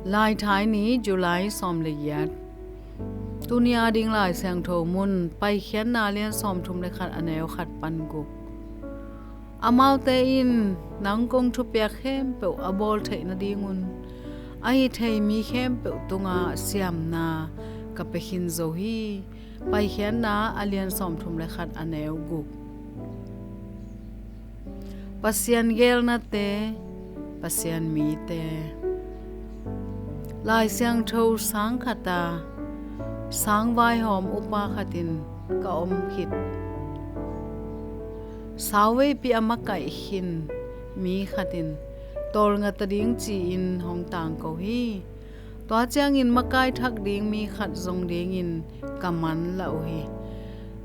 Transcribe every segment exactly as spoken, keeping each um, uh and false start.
Laithai ni, July sawm le giat. Tuni a ding Lai Siangtho mun, Paikhiatna lian sawmthum le khat, a neu khat pan guk. Amaute in nang kong thupiak khempeuh a bawl theih nadingun a hi thei mi khempeuh tungah siamna ka pia khin zo hi. Paikhiatna a lian sawmthum le khat, a neu guk. Pasian geelnate, Pasian mite. Lai Siangtho sang khat a, sang vaihawm upa khat in ka om khit. Sauveipi a makaih khin mi khat in tawlnga ta ding ci-in hong tangko hi. Tua ciangin makai thak ding mi khat zong dingin ka manlah uh hi.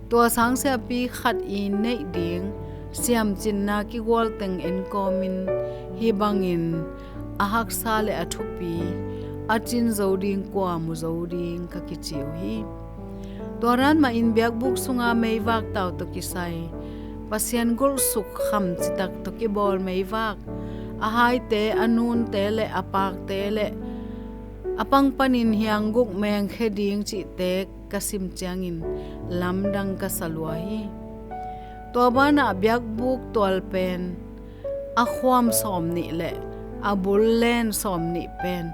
Tua sang siapi khat i neih ding siamcinna kigual teng enkawmin, hih bangin a haksa le a thupi, a cin zo ding, kua mu zo ding ka kici uh hi. Tua dan mahin biakbuk sunga meivak tau tawh kisai, Pasian gulhsuk kham citak tawh kibawl meivak, a haite, a nunte le a pakte le a pang panin hiang guk mengkhe ding cihte ka sim ciangin lamdang ka sa lua hi. Tua banah biakbuk tual pen a khuam sawm nih le a bul len sawm nih pen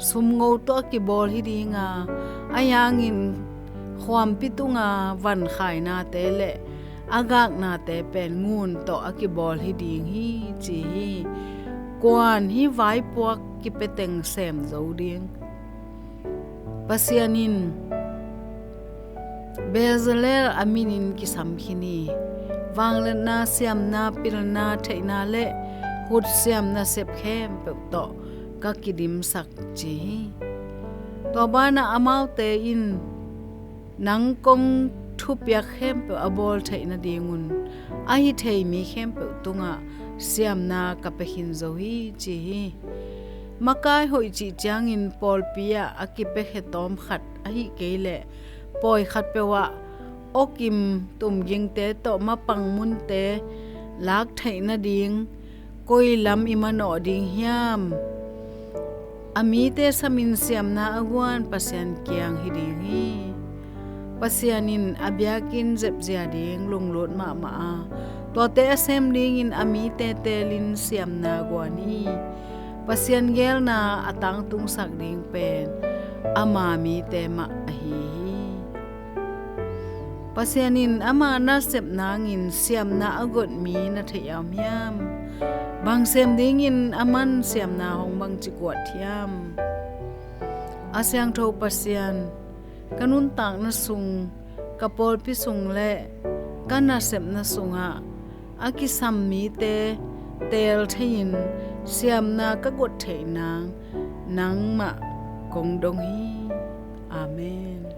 sumngo tawh a kibawl hi dinga, a hiangin khuampi tunga vankhainate le a gaknate pen ngun tawh a kibawl hi ding hi, ci hi. Kuan hih vaipuak kipia teng sem zo ding? Pasian in Bezalel a minin kisam khin hi. Vangliatna, siamna, pilna, theihna le hutsiamna sep khempeuh tawh ka kidimsak, ci hi. Tua banah amaute in nang kong thupiak khempeuh a bawl theih nadingun a hi thei mi khempeuh tungah siamna ka pia khin zo hi, ci hi. Makai hoih cih ciangin pawlpi ah a kipiakhe tawm khat ahih kei leh pawi khatpeuh ah awkim tumgingte tawh mapang munte lak theih nading koi lam i manawh ding hiam? A mite samin siamna a guan Pasian kiang hi ding hi. Pasian in a biakinn zepzia ding lunglut mahmah a, tuate a sem dingin a mite teelin siamna guan hi. Pasian geelna a tangtungsak ding pen ama mite mah ahi hi. Pasian in ama nasep nangin siamna a got mi na theih a om hiam? Bang sem dingin aman siamna hong bangci kuat hiam? A siangtho Pasian, ka nuntakna sung, ka pawlpi sung le ka nasepna sungah a kisam mite teel thei-in siamna ka got theih nang nangmah kong dong hi. Amen.